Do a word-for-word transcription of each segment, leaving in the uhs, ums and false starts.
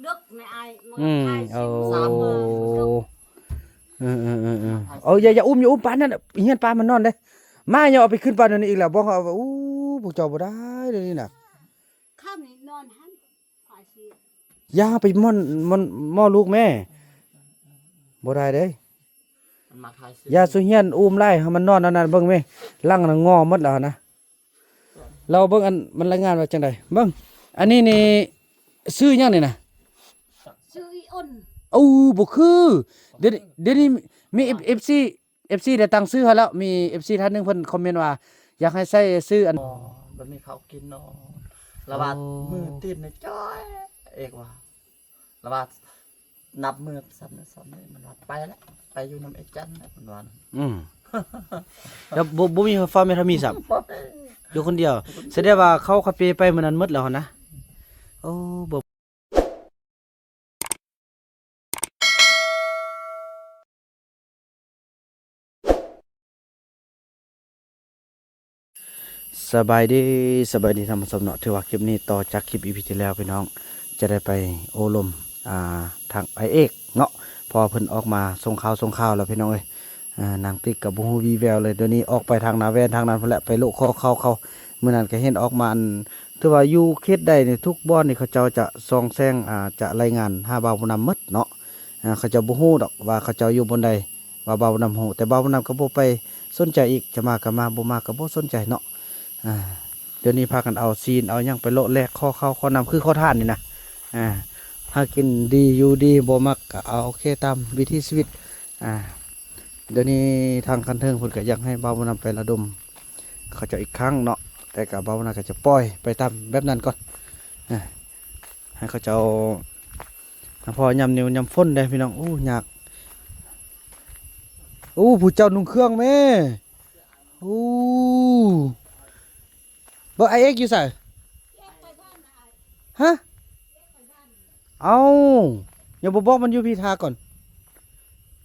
เลิกในไอ้มัน อืม ไอ้ โอ้ สิบสาม เออ เออ เออ เออ เอา อย่า อย่าอุ้ม อย่าอุ้มปานนั้นน่ะ เฮียนปานมันนอนเด้ มา อย่าเอาไปขึ้นปานนั้นอีกแล้ว บอกเขาว่า อู้ พวกเจ้าบ่ได้เลยนี่น่ะ ข้ามนี่นอนหัน อย่าไปม่อน ม่อน ม่อลูกแม่ บ่ได้เด้ มันมาขายซื้อ อย่าสุเฮียนอุ้มไล่ให้มันนอนอันนั้น เบิ่งแม่ หลังน่ะงอหมดแล้วนะ เราเบิ่งอันมันรายงานว่าจังใด เบิ่ง อันนี้นี่ ชื่อหยังนี่นะ ชื่ออีอ้น โอ้ บ่คือ เดี๋ยวนี้ เดี๋ยวนี้มี เอฟ เอฟซี เอฟซี ได้ตั้งชื่อให้แล้ว มี เอฟซี ท่านหนึ่งเพิ่นคอมเมนต์ว่า อยากให้ใส่ชื่ออัน อ๋อ บ่มีข้าวกินเนาะ ละว่า โอ้ มือติดในจ้อย เอกว่า ละว่า นับมือสั่นๆ นี่มันว่าไปแล้ว ไปอยู่นำไอ้จันแล้ว มันว่านะ อืม แล้วบ่ บ่มีพ่อแม่ทามีซ้ำ อยู่คนเดียว แสดงว่าเขาคาเปไปมื้อนั้นหมดแล้วหั่นนะ โอ้ บ่ สบายดี สบายดีท่านผู้ชมเนาะ ถือว่าคลิปนี้ต่อจากคลิป อีพี ที่แล้วพี่น้อง จะได้ไปโอ้ลม อ่า ทางอ้ายเอกเนาะ เพราะว่าเพิ่นออกมาส่งข่าวส่งข่าวแล้วพี่น้องเอ้ย อ่า นางติ๊กก็บ่ฮู้วีแววเลย เดี๋ยวนี้ออกไปทางนาแว่นทางนั้นพู้นแหละ ไปโละข้อเข้าเขา มื้อนั้นก็เห็นออกมาอัน ถือว่าอยู่เขตใดนี่ทุกบ่อนนี่เขาเจ้าจะส่องแสง อ่า จะรายงานหาบ่าวบุญนำหมดเนาะ อ่า เขาเจ้าบ่ฮู้ดอกว่าเขาเจ้าอยู่บ่อนใด ว่าบ่าวบุญนำฮู้ แต่บ่าวบุญนำก็บ่ไปสนใจอีก จะมาก็มา บ่มาก็บ่สนใจเนาะ อ่า เดี๋ยวนี้พากันเอาซีนเอาหยังไปโละแลกข้อเข้าข้อน้ำคือข้อท่านนี่นะ อ่า หากินดีอยู่ดี บ่มักก็เอา โอเค ตามวิถีชีวิต อ่า เดี๋ยวนี้ทางคันเทิงเพิ่นก็อยากให้บ่าวบุญนำไประดมเขาเจ้าอีกครั้งเนาะ แต่ก็บ่าวบุญนำก็จะปล่อยไปตามแบบนั้นก่อน อ่า ให้เขาเจ้า พอยามหนาว ยามฝนเด้พี่น้อง โอ้ ยาก โอ้ ผู้เจ้านุ่งเครื่องแม่ โอ้ บ่ อ้ายเอกอยู่ไส ฮะ เอ้า ยังบ่บอกมันอยู่พีทาก่อน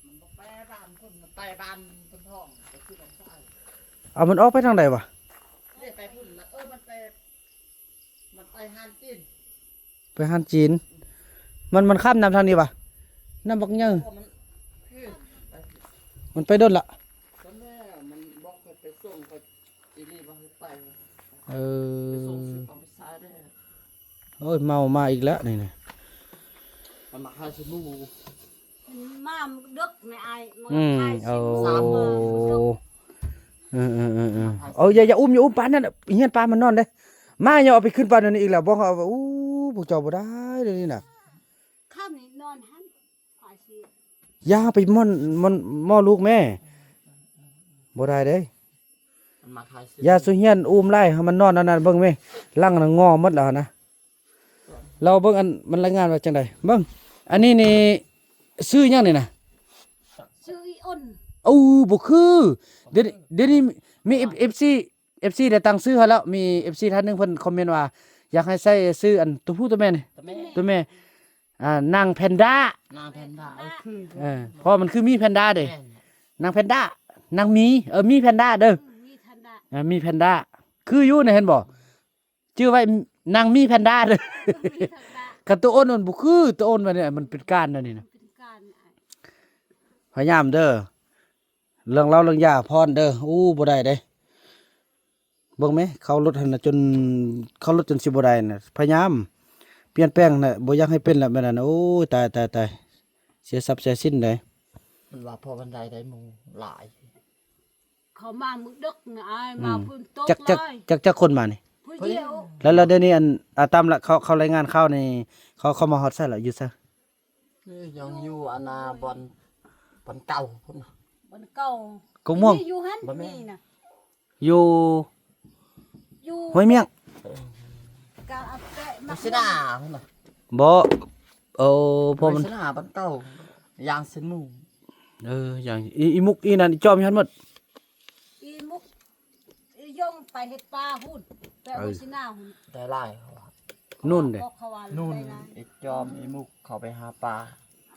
มันบ่ไปบ้านเพิ่น มันไปบ้านเพิ่นท้อง ไปซื้อของฝาก เอามันออกไปทางใดวะ เด้ไปพุ่นนะ เออ มันไป มันไปฮานจีน ไปฮานจีน มัน มันข้ามน้ำทางนี้วะ น้ำบักใหญ่ โอ้ มัน คือ มันไปโดนละ ตอนแรกมันบอกให้ไปส่ง ก็อีหลีบ่ให้ไป เออ ไปส่งซื้อของไปใช้ได้ โอ้ย เมามาอีกแล้วนี่นะ มันมาหาซื้อหมู มันมาดึกในไอ้มัน อืม ขายสิบ โอ้ สาม มามันดึก เออ เออ เออ เออ เอา อย่า อย่าอุ้ม อย่าอุ้มปานนั้นน่ะ เฮียนปานมันนอนเด้ มา อย่าเอาไปขึ้นปานนั้นอีกแล้ว บอกเขาว่า อู้ พวกเจ้าบ่ได้เลยนี่น่ะ ข้ามนี่นอนหัน ขายสิ อย่าไปม่อน ม่อน ม่อลูกแม่ บ่ได้เด้ มันมาขายสิ อย่าสุเฮียนอุ้มไล่ให้มันนอนอันนั้น เบิ่งแม่ หลังน่ะงอหมดแล้วนะ เราเบิ่งอันมันรายงานว่าจังใด เบิ่ง อันนี้นี่ ชื่อหยังนี่นะ ชื่ออีอ้น โอ้ บ่คือ เดี๋ยวนี้ เดี๋ยวนี้มี เอฟ เอฟซี เอฟซี ได้ตั้งชื่อให้แล้ว มี เอฟซี ท่านหนึ่งเพิ่นคอมเมนต์ว่า อยากให้ใส่ชื่ออันตัวผู้ตัวแม่นี่ ตัวแม่ ตัวแม่ อ่า นางแพนด้า นางแพนด้า เออ คือ เออ เพราะมันคือมีแพนด้าเด้ แม่น นางแพนด้า นางหมี เออ หมีแพนด้าเด้อ อืม หมีแพนด้า อ่า หมีแพนด้า คืออยู่นะ เห็นบ่ ชื่อไว้นางหมีแพนด้าเด้อ หมีแพนด้า กับตัวอ้นมันบ่คือ ตัวอ้นมันเนี่ย มันเป็นการนั่นนี่นะ เป็นการ พยายามเด้อ เรื่องเหล้าเรื่องยาพรเด้อ อู้ บ่ได้เด้ เบิ่งแหม เขาลดหั่นน่ะจน เขาลดจนสิบ่ได้น่ะ พยายามเปลี่ยนแปลงน่ะ บ่อยากให้เป็นแล้วแบบนั้นน่ะ โอ้ย ตาย ตาย ตาย เสียทรัพย์เสียสินเด้ มันว่าพอบันไดได้หมู่หลาย เขามามื้อดึกน่ะอ้าย อืม มาพื้นตก จัก จัก เลย จัก จักคนมานี่ ผู้เดียว แล้ว แล้วเดี๋ยวนี้อัน อ่า ตามละ เขา เขารายงานข่าวนี่ เขา เขามาฮอดไสแล้ว อยู่ไส นี่ยังอยู่อันน่ะ บ่อน บ่อนเก่าพุ้นน่ะ บ่อนเก่า กกม่วง นี่อยู่หั่น บ่แม่น นี่น่ะ อยู่ อยู่ ห้วยเมี่ยง เออ กะเอาแปะมา บ่สิหน้าพุ้นน่ะ บ่ เออ เพราะมัน บ่สิหน้าบ่อนเก่า อย่างเส้นหมู่ เออ อย่าง อี อีมุกอีนั่น อีจอมอยู่หั่นหมด อีมุก อียงไปเฮ็ดปลาพุ้น ไปเอา เออ สิหน้าพุ้น ได้หลายเขาว่า นู่นเด้ บอกเขาว่า นู่น ได้หลาย อีจอมอีมุกเขาไปหาปลา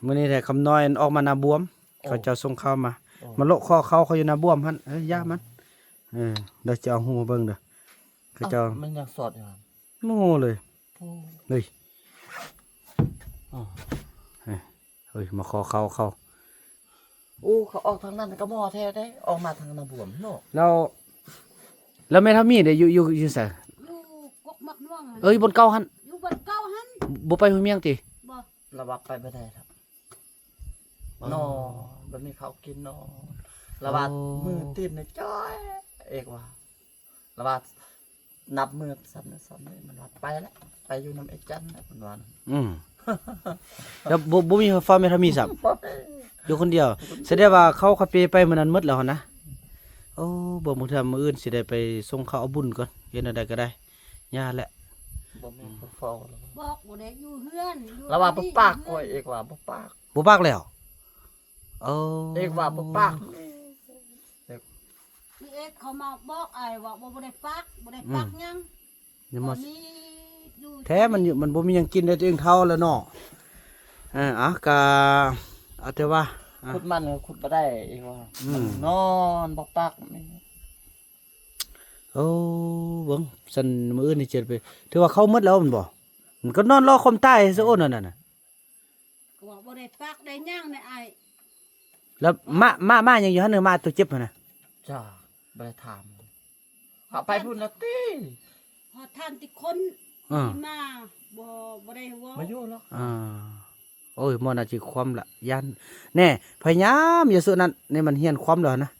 มื้อนี้แท้คำน้อยออกมานาบวม โอ้ เขาเจ้าส่งข่าวมา โอ้ มาโละข้อเข้าเขาอยู่นาบวมหั่น เอ้ย อย่ามัน เออ เดี๋ยวจะเอาฮูมาเบิ่งเด้อ เขาเจ้า เอ้า มันยังสดอยู่หั่น โม่เลย โอ้ เฮ้ย เฮ้ย มาขอเขาเขา โอ้ เขาออกทางนั้นก็หม้อแท้เด้ ออกมาทางนาบวมเนาะ แล้ว แล้วแม่เฒ่ามีเด้อยู่ อยู่ อยู่ไส อยู่กกหมากม่วงหั่น เอ้ย บ่อนเก่าหั่น อยู่บ่อนเก่าหั่น บ่ไปห้วยเมียงติ บ่ ละว่าไปบ่ได้ครับ อ๋อ นอน บ่มีข้าวกินนอน ละว่า อ๋อ มือติดในจ้อย เอกว่า ละว่า นับมือซ้ำนะซ้ำนี่ มันว่าไปแล้ว ไปอยู่นำไอ้จันนะ มันว่านะ อืม แล้วบ่ บ่มีไฟฟ้าแม่เฒ่ามีซ้ำ อยู่คนเดียว แสดงว่าเขาคาเฟ่ไปมื้อนั้นหมดแล้วหั่นนะ โอ้ เบิ่งบางเทื่อมื้ออื่นสิได้ไปส่งเขาเอาบุญก่อน เฮ็ดแนวใดก็ได้ ย่าแหละ บ่มีผู้เฝ้าแล้ว บอกบ่ได้อยู่เฮือน อยู่ แล้วว่า นี่ บ่ปาก อยู่เฮือน กล้วย เอกว่าบ่ปาก บ่ปากแล้ว โอ้ เอกว่าบ่ปาก เอก พี่เอกเขามาบอกอ้ายว่าบ่ บ่ได้ปาก บ่ได้ปาก อืม หยัง ยังมา บ่มีอยู่ แท้มันอยู่ มันบ่มีหยังกินได้ ตัวเองเฒ่าแล้วเนาะ อ่า อ่ะ กะ เอาแต่ว่า อ่ะ ขุดมันก็ขุดบ่ได้ เอกว่า อืม มันนอนบ่ปาก โอ้ เบิ่ง ซั่นมื้ออื่นนี่จะไป ถือว่าเขาหมดแล้วแม่นบ่ มันก็นอนรอความตายซะโอ้นั่นน่ะ ก็ว่าบ่ได้ปากได้หยังในอ้าย แล้วมา มา มาหยังอยู่หั่นน่ะ มาตัวเจ็บหั่นน่ะ จ้า บ่ได้ถาม เอาไปพุ่นละติ พอท่านที่คน อ่า ที่มา บ่ บ่ได้เว้า บ่อยู่หรอก อ่า โอ้ย หมอน่าสิคว่ำละ ย่าน แน่ พยายามอย่าสุนั้น นี่มันเฮียนคว่ำแล้วนะ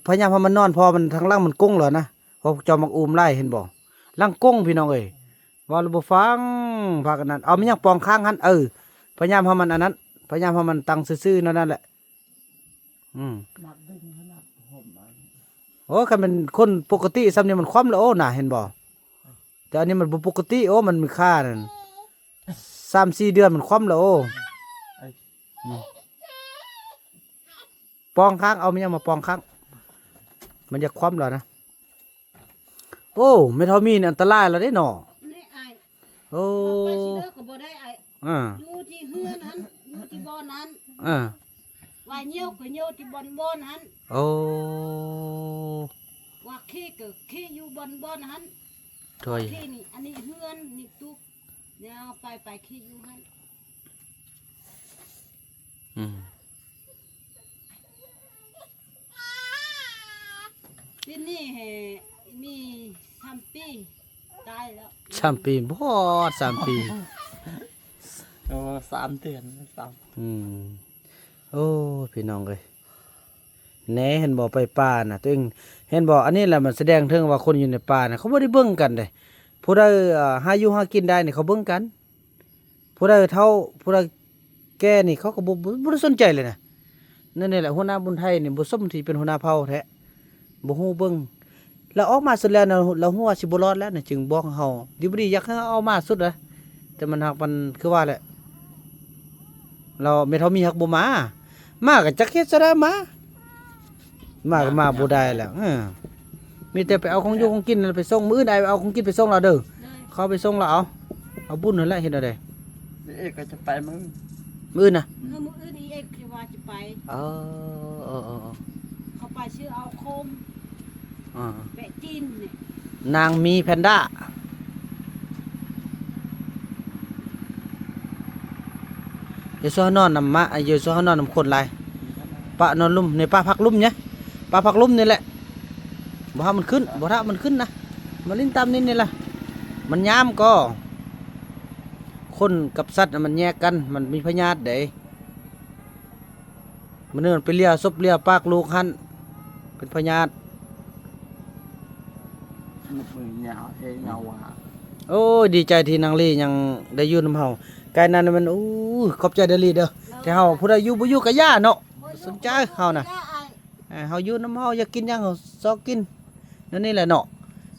พยายามให้มันนอน เพราะมันทางหลังมันกุ้งแล้วนะ เพราะเจ้ามักอุ้มหลาย เห็นบ่ หลังกุ้งพี่น้องเอ้ย เว้าแล้วบ่ฟัง พากันนั่น เอามันยังปองค้างหั่น เออ พยายามให้มันอันนั้น พยายามให้มันตั้งซื่อๆ นั่นนั่นแหละ อืม มักดึงขนาดผมอัน โอ้ คันเป็นคนปกติส่ำนี่มันคว่ำแล้ว โอ้ น่ะ เห็นบ่ แต่อันนี้มันบ่ปกติ โอ้ มันมีค่านั่น สามสี่เดือนมันคว่ำแล้ว โอ้ เอ้ย อืม ปองค้าง เอามันยังมาปองค้าง มันจะคว่ำแล้วนะ โอ้ แม่เฒ่ามีนี่อันตรายแล้วเด้เนาะ นี่อ้าย โอ้ ไปสิเลิกก็บ่ได้อ้าย อ่า อยู่ที่เฮือนหั่น อยู่ที่บ่อนหั่น อ่า ว่าเหี่ยวก็เหี่ยวที่บ่อนบ่อนหั่น โอ้ ว่าขี้ก็ขี้อยู่บ่อนบ่อนหั่น ถ้วย ขี้นี่ อันนี้เฮือน นี่ตุ๊ก เนี่ยไป ไปขี้อยู่หั่น อืม ที่นี่แหะ มีสามปี ตายแล้ว สามปี บ่ สามปี โอ้ สามเดือน สาม อืม โอ้ พี่น้องเอ้ย แหน่ เห็นบ่ ไปป่าน่ะ ตัวเอง เห็นบ่ อันนี้แหละมันแสดงถึงว่าคนอยู่ในป่าน่ะ เขาบ่ได้เบิ่งกันเด้ ผู้ใด เอ่อ หาอยู่หากินได้นี่ เขาเบิ่งกัน ผู้ใดเฒ่า ผู้ใดแก่นี่ เขาก็บ่ บ่ บ่ได้สนใจเลยนะ นั่นนี่แหละ หัวหน้าบุญไทยนี่ บ่สมที่เป็นหัวหน้าเผ่าแท้ บ่ฮู้เบิ่ง แล้วออกมาสุดแล้วนะ แล้วฮู้ว่าสิบ่รอดแล้วนะ จึงบอกเฮา ดีบ่ดีอยากให้เอามาสุดนะ แต่มันหากมันคือว่าแหละ แล้วแม่เฒ่ามีหากบ่มา มาก็จักเฮ็ดซะได้มา มาก็มาบ่ได้แล้ว เออ มีแต่ไปเอาของอยู่ของกินนั่นไปส่ง มื้ออื่นอ้ายเอาของกินไปส่งลาวเด้อ โดย เขาไปส่งลาวเอา เอาบุญนั่นแหละ เฮ็ดแนวใด เอกก็จะไปมื้อ มื้ออื่นนะ เออ มื้ออื่นอีเอกคือว่าจะไป เออ เออ เออ เออ เขาไปซื้อเอาโคม อ่า แปะจีนนี่ นางมีแพนด้า อย่าซัวเฮานอนนำมะ อย่าซัวเฮานอนนำคนหลาย ปะนอนลุ่ม ในปะพักลุ่มเนี่ย ปะพักลุ่มนี่แหละ บ่ให้มันขึ้น บ่ให้มันขึ้นนะ มาลิ้นตามนี่นี่ล่ะ มันยามก็ คนกับสัตว์น่ะมันแยกกัน มันมีพยาธิเด้ มื้อนี้มันไปเลียศพเลียปากลูกหั่น เป็นพยาธิ มือยาวเทยาวว่า โอ้ย ดีใจที่นางลียังได้อยู่นำเฮา ไกลนั้นมัน อู้ ขอบใจเด้อลีเด้อ แต่เฮาผู้ใดอยู่บ่อยู่ก็อย่าเนาะ บ่สนใจเฮานะ เออ เฮาอยู่นำเฮาอยากกินหยังเฮาซอกกิน นั่นนี่แหละเนาะ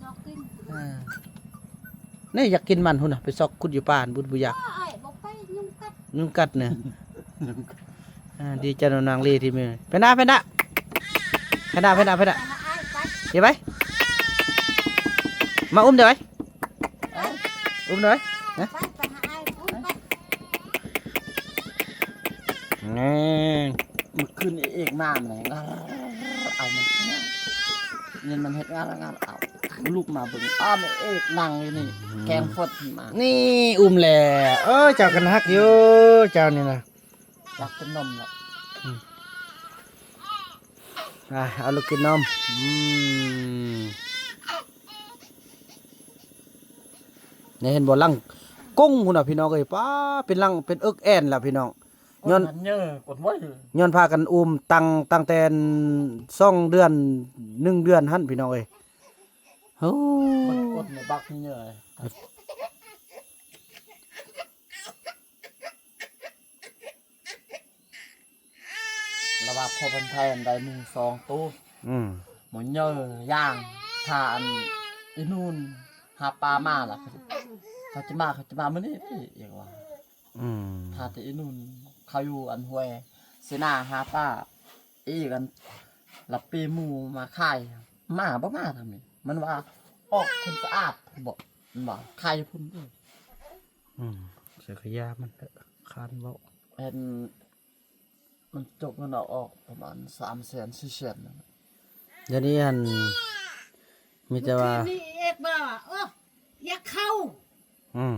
ซอกกิน อ่า นี่อยากกินมันพุ้นน่ะ ไปซอกขุดอยู่ป่าหั่น บุญบ่อยาก บ่อ้าย บ่ไป ยุงกัด ยุงกัดเนี่ย อ่า ดีใจนำนางลีที่มี ไปนะ ไปนะ ไปนะ ไปนะ ไปนะ ไปหาอ้ายไป เดี๋ยวไป มาอุ้มเดี๋ยวไป อุ้มเดี๋ยวไป นะ ไป ไปหาอ้าย อุ้มไป นี่ มื้อคืนเอกมาเลย เอามัน เงินมันเฮ็ดงาน งานเอา ลูกมาเบิ่งอ้อมเอกนั่งอยู่นี่ อืม แกงฟดมา นี่อุ้มแหละเออเจ้ากันฮักอยู่เจ้านี่นะ อยากกินนมแล้ว อ่ะเอาลูกกินนมอืมนี่เห็นบ่ลังกุ้งพุ่นน่ะพี่น้องเอ้ยป้าเป็นลังเป็นเอิกแอนล่ะพี่น้องย้อน กดเยอะกดไว้ ย้อนพากันอุ้มตั้งตั้งแต่สองเดือนหนึ่งเดือนหั่นพี่น้องเอ้ยโอ้ มันกดในบักนี่เยอะระบาดพอพันไทยอันใดหนึ่งสองตู้ อืม หมดเยอะย่างทานอีนู่นหาปลามาล่ะเขาจะมาเขาจะมามื้อนี้พี่อีกว่า อืม พาแต่อีนู่นเขาอยู่อันห้วยเสนาหาปลาอีกอันละปีหมู่มาขายมาบ่มาทำนี่มันว่าออกคนสะอาดบอกมันบอกขายพุ่นเด้อ อืมเสือกะยามันเถอะคานเว้า เห็นมันจกเงินเอาออกประมาณสามแสนสี่แสนนั่นน่ะ เดี๋ยวนี้อันมีแต่ว่า เมื่อคืนนี้เอกบอกว่าโอ้อยากเข้า อืม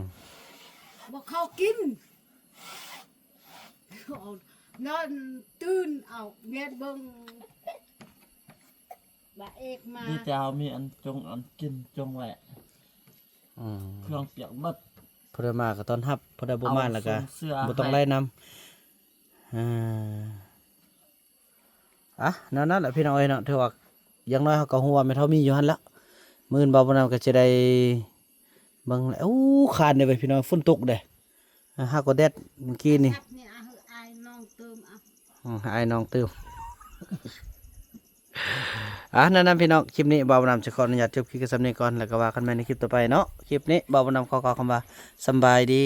บอกเข้ากิน นอนตื่นเอาเมียเบิ่งบ่าเอกมา นี่แต่เอามีอันจงอันกินจงแหละ อืม เครื่องเปียกหมด ผู้ใดมาก็ต้อนรับผู้ใดบ่มาแล้วก็ เอาส่งเสื้อ บ่ต้อง ให้ ไล่นำอ่าอ่ะแนวนั้นแหละพี่น้องเอ้ยเนาะถือว่าอย่างน้อยเฮาก็ฮู้ว่าแม่เฒ่ามีอยู่หั่นละมื้ออื่นบ่าวบุญนำก็จะได้เบิ่งแล้วโอ้คานเด้อเว้ยพี่น้องฝนตกเด้อ่ะหากว่าแดดเมื่อกี้นี่ ครับนี่อ่ะให้อายน้องเติมอ่ะ อืมให้อ้ายน้องเติม อ่ะนั่นนั่นพี่น้องคลิปนี้บ่าวบุญนำจะขออนุญาตจบคลิปกันส่ำนี้ก่อนแล้วก็ว่ากันใหม่ในคลิปต่อไปเนาะคลิปนี้บ่าวบุญนำขอกล่าวคำว่าสำบายดี